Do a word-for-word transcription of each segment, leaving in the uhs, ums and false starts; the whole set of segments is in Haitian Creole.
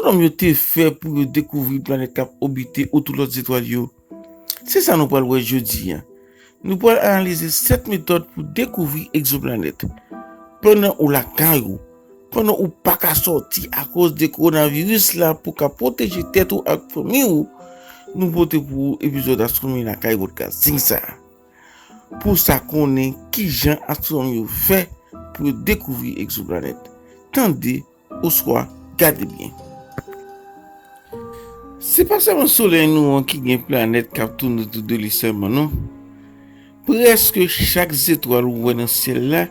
astwonòm yo te fè pou yo dekouvri planèt k ap òbite otou lòt zetwal yo? Se sa nou pral wè jodi a. Nou pral analize sèt metòd pou dekouvri egzoplanèt. Pandan ou lakay ou, pandan ou pa ka sòti akoz de kowonaviris la pou ka pwoteje tèt ou ak fanmi w, nou pote pou ou epizòd Astwonomi Lakay Broadcasting sa a. Pou w sa konnen kijan astwonòm yo fè pou yo dekouvri egzoplanèt, tande oswa gade byen. Se pa sèlman Solèy nou an ki gen planèt k ap tounen otou de li sèlman, non. Prèske chak zetwal ou wè nan syèl la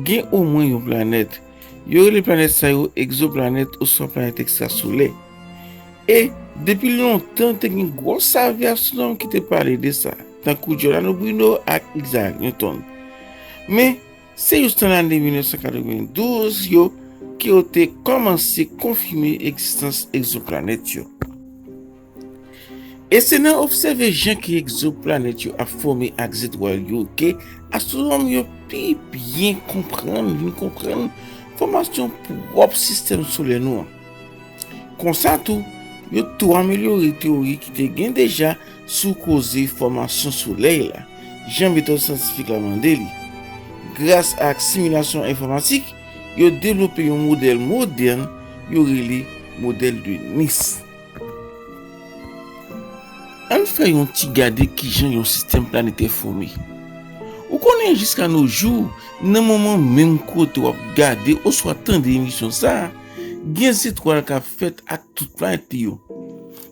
gen omwen yon planèt. Yo rele planèt sa yo egzoplanèt oswa planèt ekstrasolèy. E depi lontan, te gen gwo save astwonòm ki te pale de sa, tankou Giordano Bruno ak Isaac Newton. Men, se jis nan lane mil nèf san katrevendouz yo ke yo te kòmanse konfime egzistans egzoplanèt yo. E se nan obsève jan ke egzoplanèt yo ap fòme ak zetwal yo ke astwonòm yo pi byen konprann, vin konprann fòmasyon pwòp sistèm solè nou an. Konsa tou, yo tou amelyore teyori ki te gen deja sou koze fòmasyon Solèy la, jan metòd syantifik la mande li. Gras ak similasyon enfòmatik, yo devlope yon modèl modèn yo rele modèl de Nice. Ann fè yon ti gade kijan yon sistèm planetè fòme. Ou konnen jiska no jou, nan moman menm kote w ap gade oswa tande emisyon sa a, gen zetwal k ap fèt ak tout planèt li yo.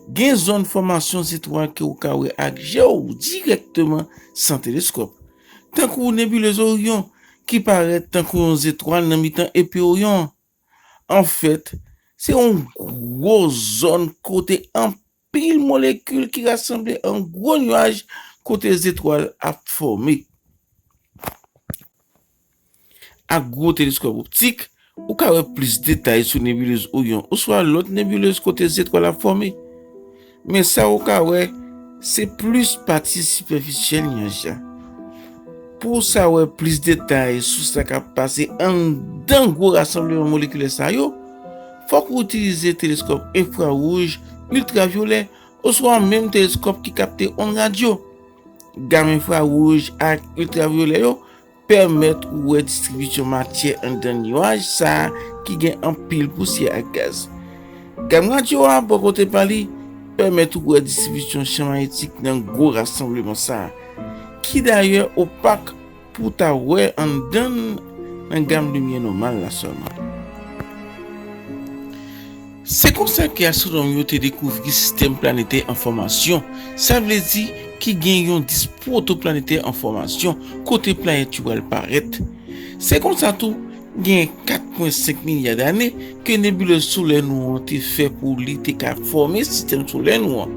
Gen zòn fòmasyon zetwal ke w ka wè ak je w dirèkteman san teleskòp, tankou nebilez Oryon, ki parèt tankou yon zetwal nan mitan epe Oryon an. Anfèt, se yon gwo zòn kote anpil molekil ki rasanble an gwo nyaj kote zetwal ap fòme. Ak gwo teleskòp optik, ou ka wè plis detay sou nebilez Oryon oswa lòt nebilez kote zetwal ap fòme. Men sa ou ka wè, se plis pati sipèfisyèl nyaj la. Pou w sa wè plis detay sou sa k ap pase anndan gwo rasanbleman molekilè sa yo, fòk ou itilize teleskòp enfrawouj, iltravyolè, oswa menm teleskòp ki kapte onn radyo. Gam enfrawouj ak iltravyolè yo pèmèt ou wè distribisyon matyè anndan nyaj sa a ki gen anpil pousyè ak gaz. Gam radyo a, bò kote pa li, pèmèt ou wè distribisyon chan mayetik nan gwo rasanbleman sa a, ki dayè opak pou w ta wè anndan l nan gam limyè nòmal la sèlman. Se konsa ke astwonòm yo te dekouvri sistèm planetè an fòmasyon, sa vle di ki gen yon dis pwotoplanetè an fòmasyon, kote planèt yo pral parèt. Se konsa tou, gen kat pwen senk milya dane ke nebilez solè nou an te fè pou li te ka fòme sistèm solè nou an.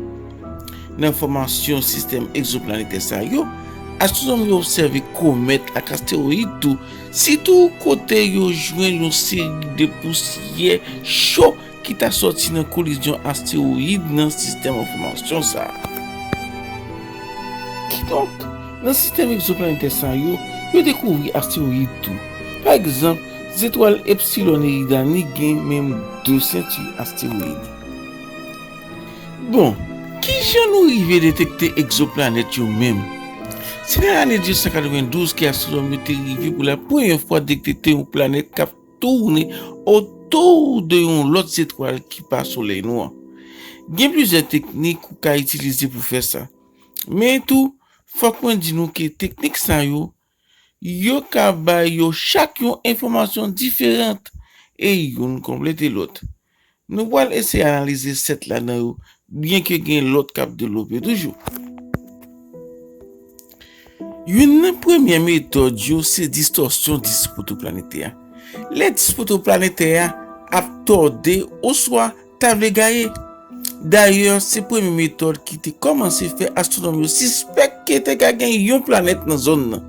Nan fòmasyon sistèm egzoplanetè sa yo, astwonòm yo obsève komèt ak astewoyid tou, sitou kote yo jwenn yon seri de pousyè cho ki ta sòti nan kolizyon astewoyid nan sistèm an fòmasyon sa a. Kidonk, nan sistèm egzoplanetè sa yo, yo dekouvri astewoyid tou. Pa egzanp, zetwal Epsilon Eridani gen menm de senti astewoyid. Bon, kijan nou rive detekte egzoplanèt yo menm? Se nan lane mil nèf san katrevendouz ke astwonòm yo te rive pou la premyè fwa detekte yon planèt k ap tounen otou de yon lòt zetwal ki pa Solèy nou an. Gen plizyè teknik ou ka itilize pou fè sa. Men tou, fòk mwen di nou ke teknik sa yo, yo ka bay yo chak yon enfòmasyon diferan e youn konplete lòt. Nou pral eseye analize sèt ladan yo, byenke gen lòt k ap devlope toujou. Youn nan premye metòd yo se distòsyon dis pwotoplanetè a. Lè dis pwotoplanetè a ap tòde oswa ta vle gaye. Dayè, se premye metòd ki te kòmanse fè astwonòm yo sispèk ke te ka gen yon planèt nan zòn nan.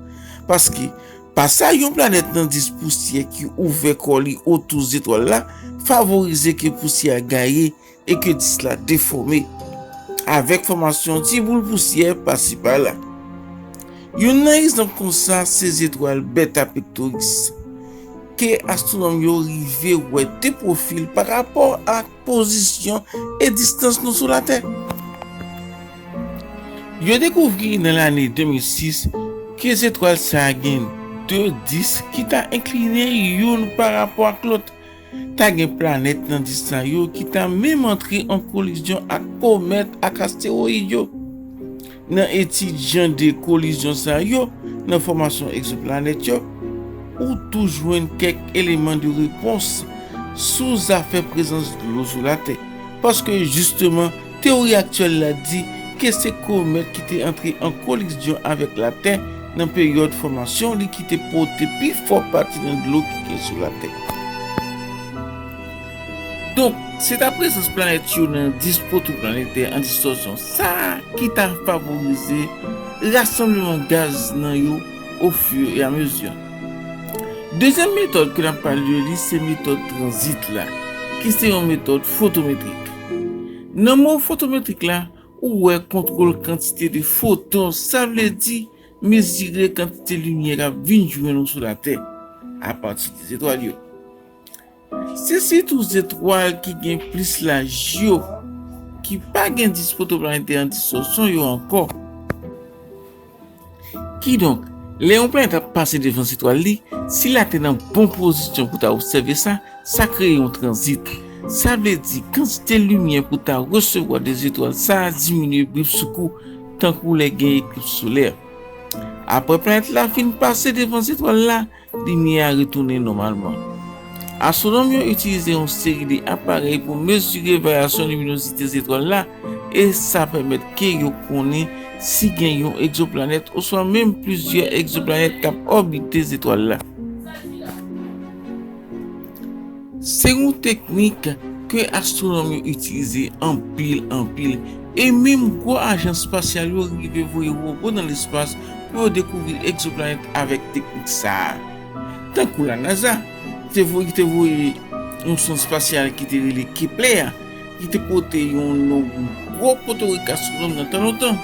Paske, pasaj yon planèt nan dis pousyè ki ouvè kò li otou zetwal la favorize ke pousyè a gaye e ke dis la defòme, avèk fòmasyon ti boul pousyè pasi pala. Youn nan egzanp konsa se zetwal Beta Pictoris. ke astwonòm yo rive wè de pwofil pa rapò ak pozisyon e distans nou sou Latè. Yo dekouvri nan lane de mil sis ke zetwal sa a gen de dis ki ta enkline youn pa rapò ak lòt. Ta gen planèt nan dis sa yo ki ta menm antre an kolizyon ak komèt ak astewoyid yo. Nan etid jan de kolizyon sa yo nan fòmasyon egzoplanèt yo, ou tou jwenn kèk eleman de repons sou zafè prezans dlo sou Latè. Paske, jisteman, teyori aktyèl la di ke se komèt ki te antre an kolizyon avèk Latè nan peryòd fòmasyon li ki te pote pi fò pati nan dlo ki gen sou Latè. Donk, se ta prezans planèt yo nan dis pwotoplanetè an distòsyon sa a ki ta favorize rasanbleman gaz nan yo ofireyamezi. Dezyèm metòd ke n ap pale de li, se metòd tranzit la, ki se yon metòd fotometrik. Nan mo fotometrik la, ou wè kontwòl kantite de foton, sa vle di mezire kantite limyè k ap vin jwenn ou sou Latè apati de zetwal yo. Se sitou zetwal ki gen plis laj yo ki pa gen dis pwotoplanetè an distòsyon yo ankò. Kidonk, lè yon planèt ap pase devan zetwal li, si Latè nan bon pozisyon pou ta obsève sa, sa kreye yon tranzit. Sa vle di kantite limyè pou ta resevwa de zetwal sa a diminye bripsoukou, tankou lè gen eklips solè. Apre planèt la fin pase devan zetwal la, limyè a retounen nòmalman. Astwonòm yo itilize yon seri de aparèy pou mezire varyasyon liminozite zetwal la, e sa pèmèt ke yo konnen si gen yon egzoplanèt oswa menm plizyè egzoplanèt k ap òbite zetwal la. Se yon teknik ke astwonòm yo itilize anpil, anpil, e menm gwo ajans espasyal yo rive voye wobo nan lespas pou yo dekouvri egzoplanèt avèk teknik sa a. Tankou la NASA, te voye, te voye yon sonn espasyal ki te rele Kepler, ki te pote yon nonb gwo potorik astwonòm nan tan lontan.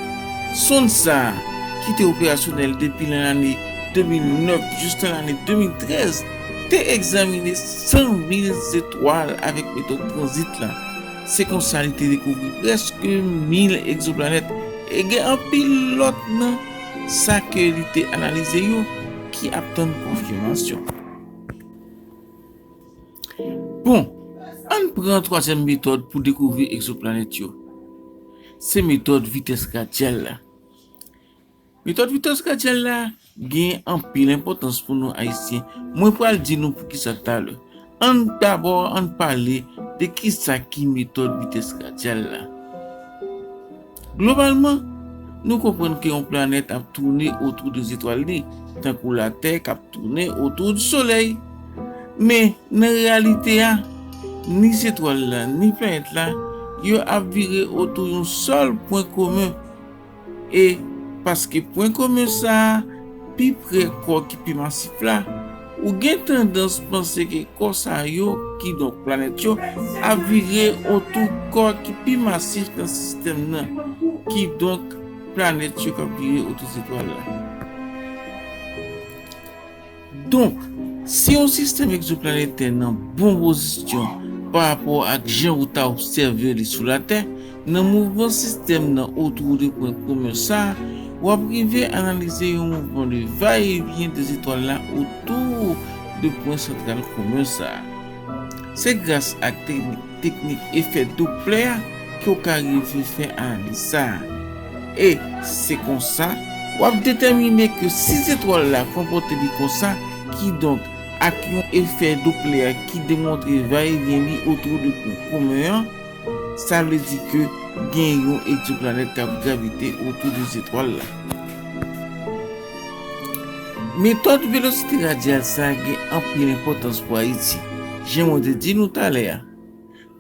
Sonn sa a, ki te operasyonèl depi nan lane de mil nèf jis nan lane de mil trèz, te egzamine san mil zetwal avèk metòd tranzit la. Se konsa li te dekouvri prèske mil egzoplanèt e gen anpil lòt nan sa ke li te analize yo ki ap tann konfimasyon. Bon, ann pran twazyèm metòd pou dekouvri egzoplanèt yo. Se metòd vitès radyal la. Metòd vitès radyal la gen anpil enpòtans pou nou Ayisyen. Mwen pral di nou poukisa talè. Ann dabò, ann pale de kisa ki metòd vitès radyal la. Globalman, nou konprann ke yon planèt ap tounen otou de zetwal li, tankou Latè k ap tounen otou di Solèy. Men, nan reyalite a, ni zetwal la, ni planèt la, yo ap vire otou yon sèl pwen komen. E paske pwen komen sa a pi pre kò ki pi masif la, ou gen tandans panse ke kò sa yo, kidonk planèt yo, ap vire otou kò ki pi masif nan sistèm nan, kidonk planèt yo k ap vire otou zetwal la. Donk, si yon sistèm egzoplanetè nan bon pozisyon pa rapò ak jan ou ta obsève li sou Latè, nan mouvman sistèm nan otou de pwen komen sa a, w ap rive analize yon mouvman de vayevyen de zetwal la otou de pwen santral komen sa a. Se gras ak teknik, teknik efè Doplè a ke w ka rive fè analiz sa a. E se konsa, w ap detèmine ke si zetwal la konpòte li konsa, kidonk ak yon efè Doplè ki demontre vayevyen li otou de pwen komen an, sa vle di ke gen yon egzoplanèt k ap gravite otou de zetwal la. Metòd velosite radyal sa a gen anpil enpòtans pou Ayiti, jan mwen te di nou talè a.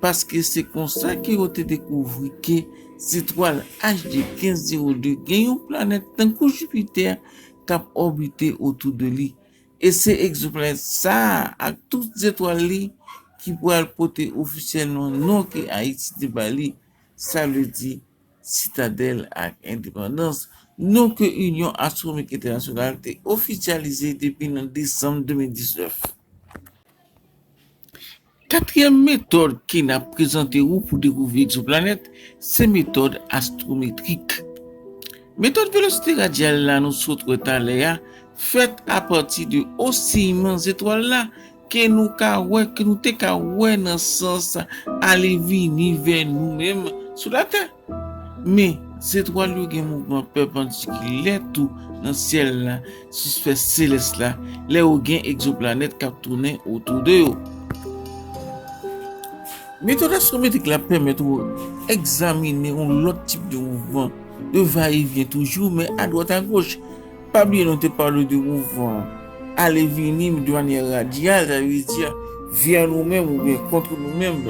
Paske se konsa ke yo te dekouvri ke zetwal H D kenz zewo de gen yon planèt tankou Jipitè k ap òbite otou de li. E se egzoplanèt sa a ak tout zetwal li ki pral pote ofisyèlman non ke Ayiti te ba li, sa vle di Sitadèl ak Endepandans, non ke Inyon Astwonomik Entènasyonal te ofisyalize depi nan desanm de mil diznèf. Katriyèm metòd ke n ap prezante ou pou dekouvri egzoplanèt, se metòd astwometrik. Metòd velosite radyal la nou sot wè talè a fèt apati de osiman zetwal la ke nou ka wè, ke nou te ka wè nan sans ale vini vè nou menm sou Latè. Men, zetwal yo gen mouvman pèpandikilè tou nan syèl la, sou sfè selès la, lè yo gen egzoplanèt k ap tounen otou de yo. Metòd astwometrik la pèmèt ou egzamine yon lòt tip de mouvman, de vayevyen toujou, men adwat agoch. Pa bliye nou te pale de mouvman ale vini de manyè radyal, sa vle di vè nou menm oubyen kont nou menm,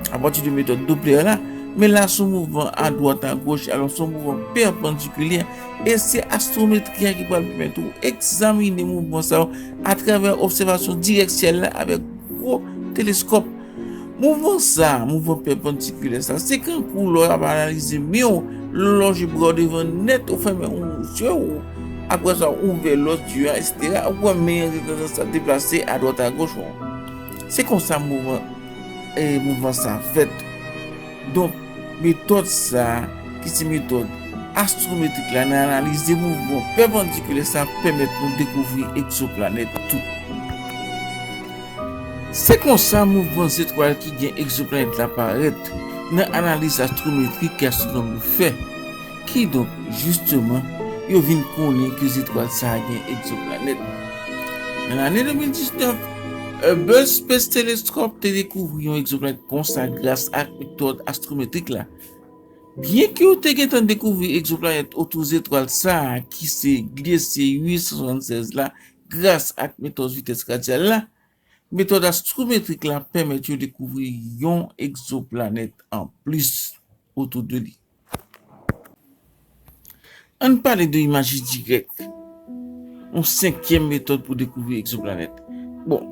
apati de metòd Doppler la, men la se yon mouvman adwat agoch, alò se yon mouvman pèpandikilè, e se astwometri a ki pral pèmèt ou egzamine mouvman sa yo atravè obsèvasyon dirèk syèl la avèk gwo teleskòp. Mouvman sa, mouvman pèpandikilè sa, se kankou lè w ap analize mi w, lè w lonje bra w devan nèt, ou fèmen yon zye w, apre sa w ouvè lòt zye a, etsetera, ou wè men an gen tandans ap deplase adwat agoch. Se konsa mouvman, e, mouvman sa fèt. Donk, metòd sa, ki se metòd astwometrik la nan analize mouvman pèpandikilè sa, pèmèt nou dekouvri egzoplanèt tou. Se konsa mouvman zetwal ki gen egzoplanèt la parèt nan analiz astwometrik ke astwonòm yo fè. Kidonk, jisteman, yo vin konnen ke zetwal sa a gen egzoplanèt. Nan lane de mil diznèf, Hubble Space Telescope te dekouvri yon egzoplanèt konsa gras ak metòd astwometrik la. Byenke yo te gentan dekouvri egzoplanèt otou zetwal sa a ki se Gliese uit san swasannsèz la gras ak metòd vitès radyal la, metòd astwometrik la pèmèt yo dekouvri yon egzoplanèt anplis otou de li. Ann pale de imaji dirèk, yon senkyèm metòd pou dekouvri egzoplanèt. Bon,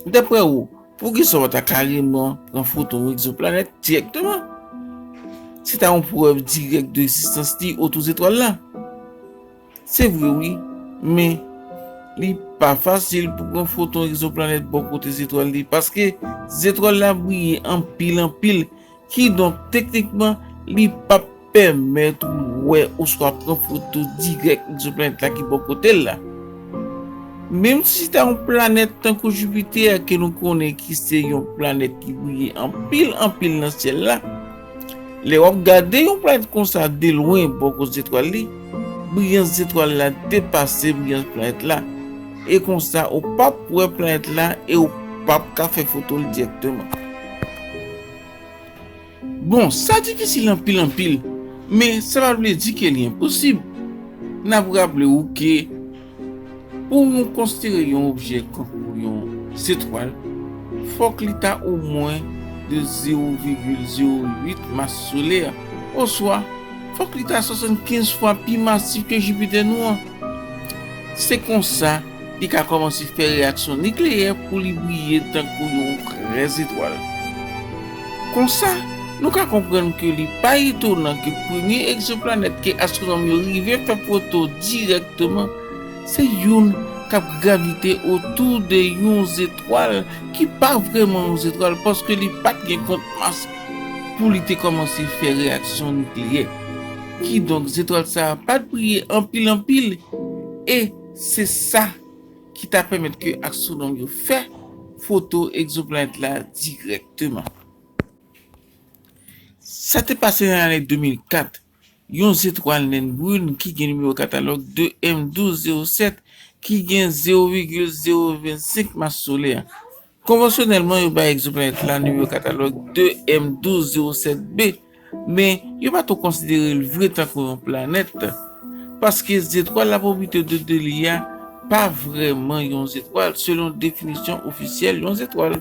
daprè ou, poukisa w pa ta kareman pran foto yon egzoplanèt dirèkteman? Se ta yon prèv dirèk de egzistans li otou zetwal la. Se vre wi, men li pa fasil pou pran foto egzoplanèt bò kote zetwal li, paske zetwal la briye anpil anpil, kidonk teknikman li p ap pèmèt ou wè oswa pran foto dirèk egzoplanèt la ki bò kote l la. Menm si se ta yon planèt tankou Jipitè ke nou konnen ki se yon planèt ki briye anpil anpil nan syèl la, lè w ap gade yon planèt konsa de lwen bò kote zetwal li, briyans zetwal la depase briyans planèt la. E konsa, ou p ap wè planèt la e ou p ap ka fè foto l dirèkteman. Bon, sa difisil anpil anpil, men sa pa vle di ke li enposib. N ap raple w ke pou nou konsidere yon objè tankou yon zetwal, fòk li ta omwen de zewo vigil zewo uit mas solè, oswa fòk li ta swasannkenz fwa pi masif ke Jipitè nou an. Se konsa, li ka kòmanse fè reyaksyon nikleyè pou li briye tankou yon vrè zetwal. Konsa, nou ka konprann ke li pa etonan ke premye egzoplanèt ke astwonòm yo rive fè foto dirèkteman se youn k ap gravite otou de yon zetwal ki pa vrèman yon zetwal, paske li pa t gen kont mas pou li te kòmanse fè reyaksyon nikleyè. Kidonk, zetwal sa a pa t briye anpil anpil, e se sa ki ta pèmèt ke astwonòm yo fè foto egzoplanèt la dirèkteman. Sa te pase nan lane de mil kat, yon zetwal nen brun ki gen nimewo katalòg de M douz zewo sèt, ki gen zewo vigil zewo vennsenk mas solè. Konvansyonèlman, yo bay egzoplanèt la nimewo katalòg de M douz zewo sèt B, men yo pa twò konsidere l vre tankou yon planèt, paske zetwal l ap òbite otou de li a pa vrèman yon zetwal, selon definisyon ofisyèl yon zetwal.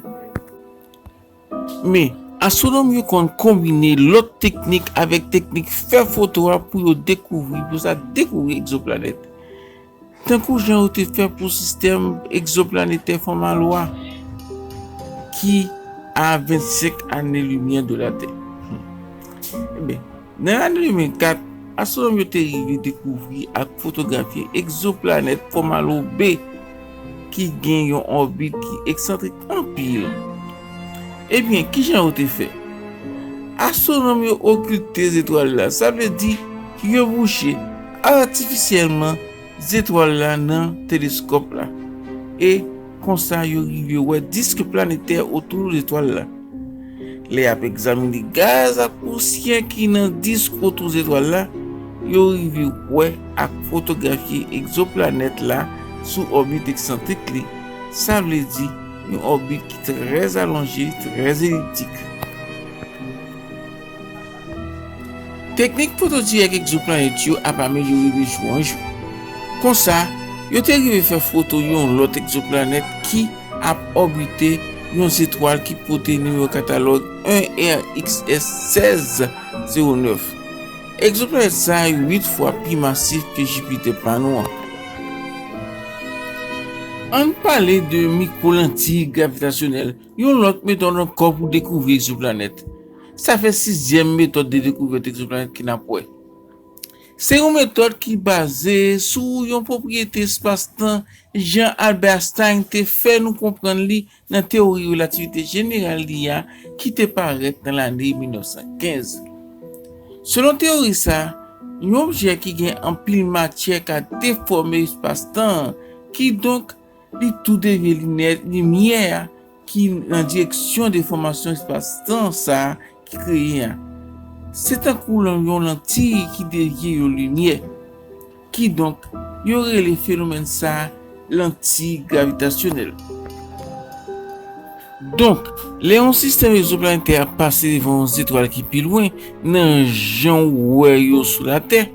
Men, astwonòm yo konn konbine lòt teknik avèk teknik fè foto a pou yo dekouvri, pou sa dekouvri egzoplanèt. Tankou jan yo te fè pou sistèm egzoplanetè Fòmalwa, ki a vennsenk ane limyè de Latè. Ebyen, nan lane de mil kat, astwonòm yo te rive dekouvri ak fotografye egzoplanèt Fòmalwo B, ki gen yon òbit ki eksantrik anpil. Ebyen, kijan yo te fè? Astwonòm yo okilte zetwal la, sa vle di yo bouche atifisyèlman zetwal la nan teleskòp la. E konsa, yo rive wè disk planetè otou zetwal la. Lè y ap egzamine gaz ak pousyè ki nan disk otou zetwal la, yo rive wè ak fotografye egzoplanèt la sou òbit eksantrik li, sa vle di yon òbit ki trè alonje, trè eliptik. Teknik foto dirèk egzoplanèt yo ap amelyore de jou an jou. Konsa, yo te rive fè foto yon lòt egzoplanèt ki ap òbite yon zetwal ki pote nimewo katalòg en R X S sèz zewo nèf. Egzoplanèt sa a uit fwa pi masif ke Jipitè pa nou an. Ann pale de mikwolantiy gravitasyonèl, yon lòt metòd ankò pou dekouvri egzoplanèt. Sa fè sizyèm metòd de dekouvèt egzoplanèt ki n ap wè. Se yon metòd ki baze sou yon pwopriyete espas-tan Jean Albert Einstein te fè nou konprann li nan teyori relativite jeneral li a ki te parèt nan lane mil nèf san kenz. Selon teyori sa a, yon objè ki gen anpil matyè ka defòme espas-tan an, kidonk li tou devye limyè, limyè a ki nan direksyon defòmasyon espas-tan sa a ki kreye a. Se tankou lan-, yon lantiy ki devye yon limyè. Kidonk, yo rele fenomèn sa a lantiy gravitasyonèl. Donk, lè yon sistèm egzoplanetè ap pase devan yon zetwal ki pi lwen, nan jan w wè yo sou Latè,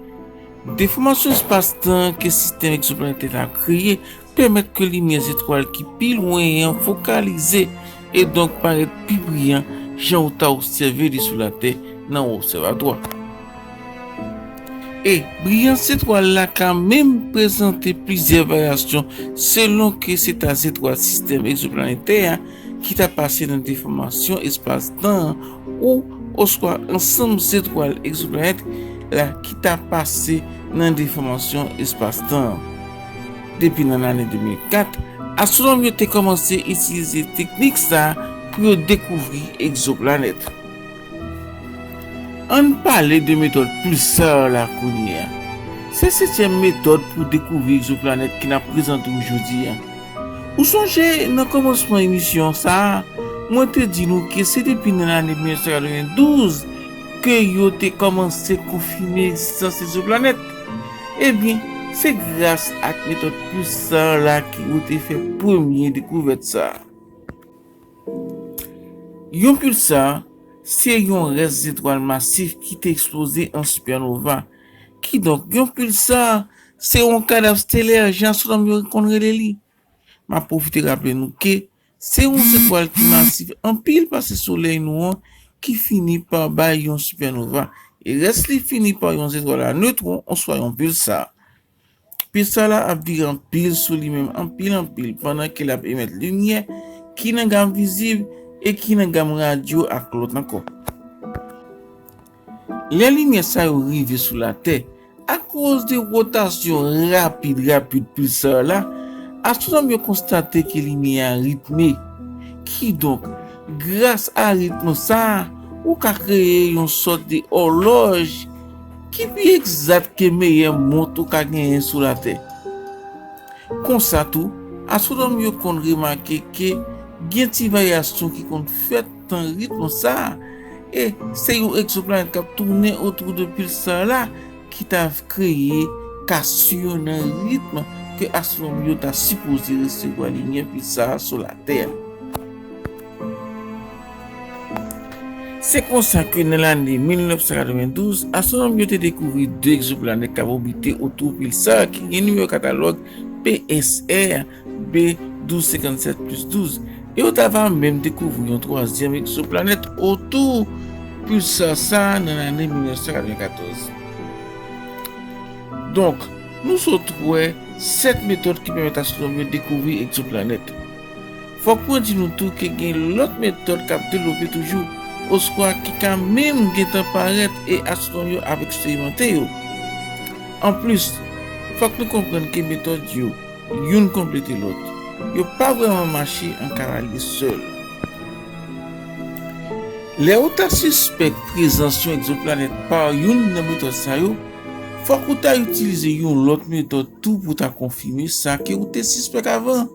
defòmasyon espas-tan ke sistèm egzoplanetè la kreye pèmèt ke limyè zetwal ki pi lwen an fokalize e donk parèt pi briyan jan w ta obsève li sou Latè nan yon obsèvatwa. E briyans zetwal la ka menm prezante plizyè varyasyon selon ke se ta zetwal sistèm egzoplanetè a ki ta pase nan defòmasyon espas-tan an ou oswa ansanm zetwal egzoplanèt la ki ta pase nan defòmasyon espas-tan an. Depi nan lane de mil kat, astwonòm yo te kòmanse itilize teknik sa a pou yo dekouvri egzoplanèt. Ann pale de metòd pulsar la kounye a. Se setyèm metòd pou dekouvri egzoplanèt ke n ap prezante w jodi a. Ou sonje, nan kòmansman emisyon sa a, mwen te di nou ke se depi nan lane mil nèf san katrevendouz ke yo te kòmanse konfime egzistans egzoplanèt. Ebyen, se gras ak metòd pulsar la ke yo te fè premye dekouvèt sa a. Yon pulsar se yon rès zetwal masif ki te eksploze an sipènova. Kidonk, yon pulsar se yon kadav stelè, jan astwonòm yo konn rele li. M ap pwofite raple nou ke se yon zetwal ki masif anpil pase Solèy nou an ki fini pa bay yon sipènova, e rès li fini pa yon zetwal a netwon oswa yon pulsar. Pulsar la ap vire anpil sou li menm, anpil, anpil, pandan ke l ap emèt limyè ki nan gam vizib e ki nan gam radyo ak lòt ankò. Lè limyè sa yo rive sou Latè, akoz de wotasyon rapid, rapid pulsar la, astwonòm yo konstate ke limyè a ritme. Kidonk, gras a ritm sa a, ou ka kreye yon sòt de òlòj ki pi egzat ke meyè mont ou ka genyen sou Latè. Konsa tou, astwonòm yo konn remake ke gen ti varyasyon ki konn fèt nan ritm sa a, e se yon egzoplanèt k ap tounen otou de pulsar la ki ta kreye kasyon nan ritm ke astwonòm yo ta sipoze resevwa limyè pulsar sou Latè a. Se konsa ke nan lane mil nèf san katrevendouz, astwonòm yo te dekouvri de egzoplanèt k ap òbite otou pulsar ki gen nimewo katalòg P S R B douz senkannsèt plis douz, e yo ta va menm dekouvri yon twazyèm egzoplanèt otou pulsar sa a nan lane mil nèf san katrevenkatòz. Donk, nou sot wè sèt metòd ki pèmèt astwonòm yo dekouvri egzoplanèt. Fòk mwen di nou tou ke gen lòt metòd k ap devlope toujou, oswa ki ka menm gentan parèt e astwonòm yo ap eksperimante yo. Anplis, fòk nou konprann ke metòd yo, youn konplete lòt. Yo pa vrèman mache an kavalye sèl. Lè ou ta sispèk prezans yon egzoplanèt pa youn nan metòd sa yo, fòk ou ta itilize yon lòt metòd tou pou ta konfime sa ke ou te sispèk avan.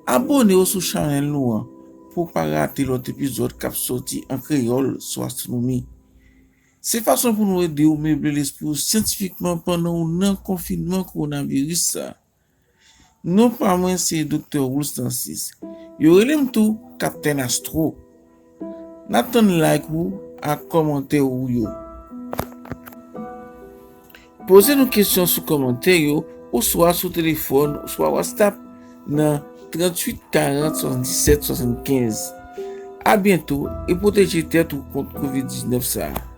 Abone w sou chanèl nou an pou w pa rate lòt epizòd k ap sòti an kreyòl sou astwonomi. Se fason pou nou ede w meble lespri w syantifikman pandan w nan konfinman kowonaviris sa. Non pa mwen se Doktè Wools Nansis. Yo rele m tou Kaptenn Astro. N ap tann like ou ak kòmantè ou yo. Poze nou kesyon sou kòmantè yo oswa sou telefòn oswa WhatsApp nan tranntuit karant swasanndisèt swasannkenz. A byento e pwoteje tèt ou kont kovid diznèf sa a.